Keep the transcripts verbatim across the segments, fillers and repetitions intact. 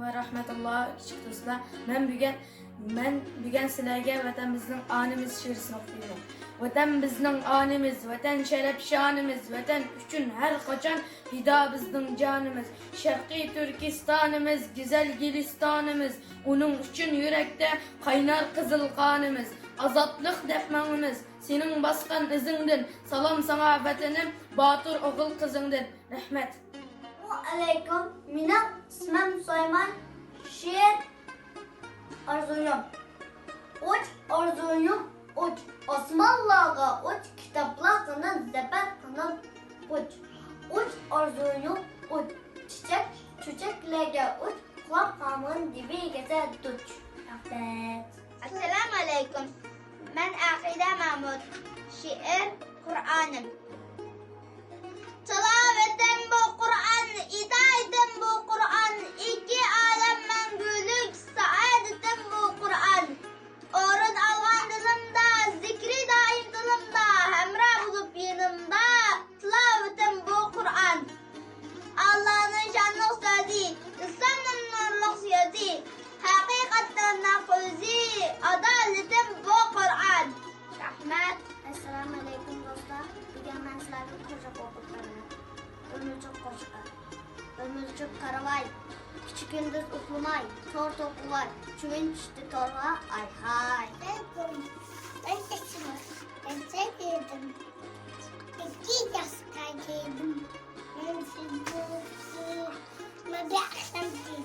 ۋە رەھمەتۇللا، كىچىك دوستلار. مەن بۈگۈن، مەن بۈگۈن سىلەرگە ۋەتەن بىزنىڭ ئانىمىز شېئىرىسىنى ئوقۇيمەن. ۋەتەن بىزنىڭ ئانىمىز، ۋەتەن شەرەپ شانىمىز، ۋەتەن ئۈچۈن ھەر قاچان پىدا بىزنىڭ جانىمىز. شەرقىي تۈركىستانىمىز، گۈزەل گۈلىستانىمىز، ئۇنىڭ ئۈچۈن يۈرەكتە قاينار قىزىل قانىمىز. ئازادلىق دەپ ماڭىمىز سېنىڭ باسقان ئىزىڭدىن، سالام ساڭا ۋەتىنىم، باتۇر ئوغۇل قىزىڭدىن. رەھمەت. ئەسسالامۇ ئەلەيكۇم، مېنىڭ ئىسمىم سۇلايمان. شېئىر ئارزۇيۇم. ئۇچ ئارزۇيۇم، ئۇچ، ئاسمانلارغا ئۇچ، كىتابلار قىلىن، زەپەر قىلىن، ئۇچ. ئۇچ ئارزۇيۇم، ئۇچ، چېچەك، چۆچەكلەرگە ئۇچ، قۇلاق قالمىغىن دېۋىگىچە دۇچ. رەھمەت. ئەسسالامۇ ئەلەيكۇم. مەن ئەقىدە مەمۇت. شېئىر قۇرئانىم. تىلاۋىتىم بۇ قۇرئان، ئىتائىتىم بۇ قۇرئان، ئىككى ئالەم مەڭگۈلۈك سائادىتىم بۇ قۇرئان. ئورۇن ئالغان دىلىمدا، زىكرى دائىم تىلىمدا، ھەمراھ بولۇپ يېنىمدا، تىلاۋىتىم بۇ قۇرئان. ئاللانىڭ شانلىق سۆزى، ئىسلامنىڭ نۇرلۇق سۆزى، ھەقىقەتنىڭ نەق كۆزى، ئادالىتىم بۇ قۇرئان. رەھمەت. ئەسسالامۇ ئەلەيكۇم دوستلار، بۈگۈن مەن سىلەرگە قوشاق ئوقۇپ بېرىمەن. ئۆمۈرچۈك قوشىقى. ئۆمۈرچۈك قارىۋاي، كىچىك كۈندۈز ئۇخلىماي، تور توقۇۋاي، چۈۋۈن چۈشتى تورغا، ئاي ھاي. ئەلەيكۇم. مەن تەكشىمە. مەن سەن ئىدىم. ئىككى ياشقا كىردىم. مەن سىزنى مەن بىر ئاخشام كىردىم.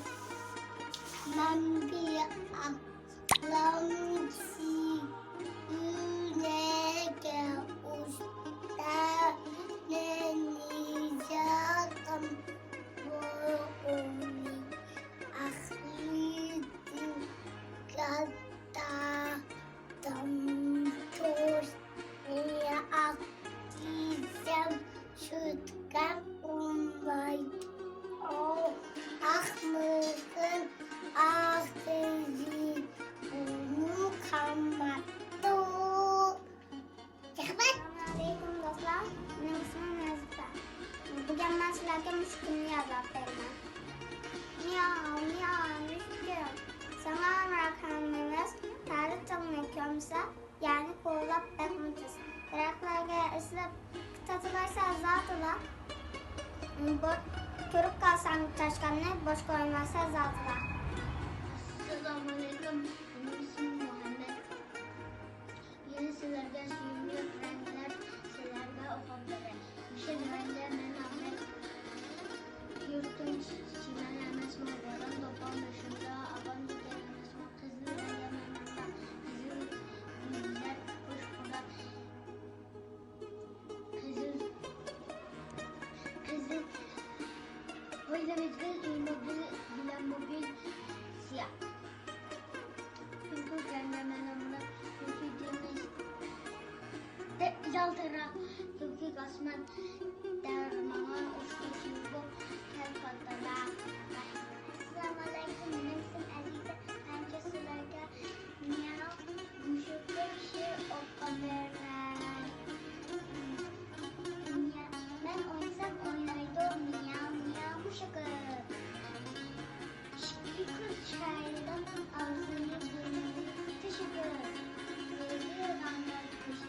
مەن بىر ئاخشام كىردىم. ئۈنەگە ئۇستا مەن ياقىم. بۇ ئۇنى ئەقلىدىن كاتتا. دام توشنى ئاق دېسەم، سۈتكە ئۇنايدۇ. ئاقمىقىم ئاق دېدى، ئۇنىم قالماپتۇ. رەھمەت. ئەسسالامۇ ئەلەيكۇم دوستلار، مېنىڭ ئىسمىم نەزىپە. بۈگۈن مەن سىلەرگە مۈشۈكۈمنى يادلاپ بېرىمەن. مياۋ، مياۋ، مۈشۈكۈم. ساڭا ئامراق ھەممىمىز، تەرى تىلنى كۆمسە، يەنى قوغلاپ بەكمۇ تېز. دەرەخلەرگە ئېسىلىپ، تازىلايسەن زادىلا. بو-، كۆرۈپ قالساڭ چاشقاننى، بوش قويمايسەن زادىلا. ئەسسالامۇ ئەلەيكۇم، مېنىڭ ئىسمىم مۇھەممەد. يەنە سىلەرگە سۆيۈملۈك رەڭلەر، سىلەرگە ئوقۇپ بېرەي. يېشىل رەڭگە مەن ئاغزەك. يۇرتۇم چىمەن ئەمەسمۇ، بوران-توپان بېشىمدا، ئاپام دېگەن ئەمەسمۇ. قىزىل رەڭگە مەن مۇنداق، قىزىل گۈللەر خۇش پۇراپ. قىزىل، قىزىل. ھويلىمىز گۈل، ئۆيمۇ گۈل، گىلەممۇ گۈل، سىياھ. تۈركۈك رەڭگە مەن ئامراق، تۈركۈك دېڭىز يالتىراق، تۈركۈك ئاسمان دەر ماڭا ئۇچقۇچ يۇلتۇز كەل پاتىراق. ئەسسالامۇ ئەلەيكۇم، مېنىڭ ئىسمىم ئەزىزە، مەن سىلەرگە مىياۋ مۈشۈكۈم شېئىر ئوقۇپ بېرىمەن. مىياۋ، مەن ئوينىسام ئوينايدۇ مىياۋ مىياۋ مۈشۈكۈم. ئىككى كۆز چىرايلىق، ئاغزىنى بۇرنىنى تېشىگۈ. يىغلىغاندا كۈلۈش،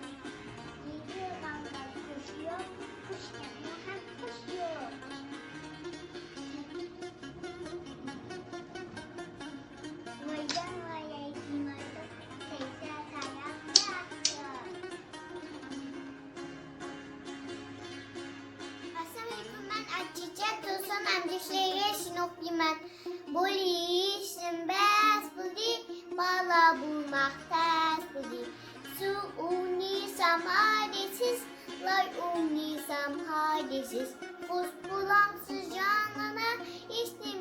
يىغلىغاندا كۈلۈش يوق، خۇش گەپنىڭ ھەم خۇش يوق. ۋايجان ۋايەي دېمەيدۇ، تەيسە تاياق يەيدۇ. ئەسسالامۇ ئەلەيكۇم، مەن ئاچچىچە تۇرسۇن ئەندىشىگە شۇنۇق دېمەن. بولۇشۇم بەس بولدى، بالا بولماق تەس بولدى. سۇ ئوينىسام ھاي دەيسىز، لاي ئوينىسام ھاي دەيسىز. خۇش بولامسىز جانىمىم، ھېچنى